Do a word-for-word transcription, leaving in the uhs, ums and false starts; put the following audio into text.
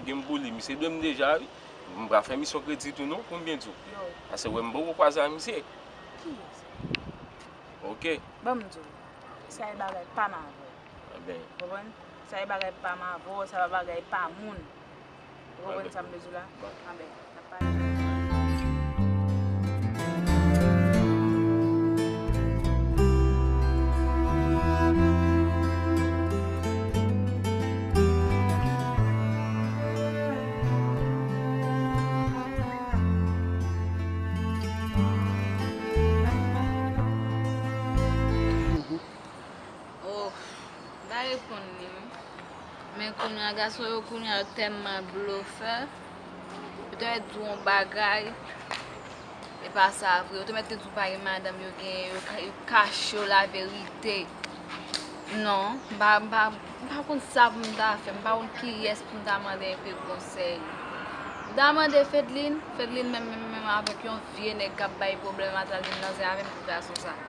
Gen m pou li, misye dwe m deja, wi. M pa fè misyon kredi tou non, pou m byen di w. Yo. Paske wè m poko kwaze a misye. Kiyès? Ok. Ban m di w. Sa e bagay pa m avè w. Enben. Ou konprann? Sa e bagay pa m avè w, sa pa bagay pa moun. Ou konprann sa m vle di w la? Bon. Enben, n ap pale. Oh, m pa reponn li, wi. Men kounye a, gason yo kounye a, yo tèlman blofè. Yo te mèt di w yon bagay, e pa sa vre. Yo te mèt te di w pa gen madanm yo genyen, yo ka-, yo kache w laverite. Non, m pa, m pa, m pa konn sa pou m ta fè. M pa konn kiyès pou m ta mande enpe konsèy. M ta mande Fedlin, Fedlin menm, menm, menm avèk yon vye nèg k ap bay pwoblèm, a t al vin nan zen avè m pou gason sa.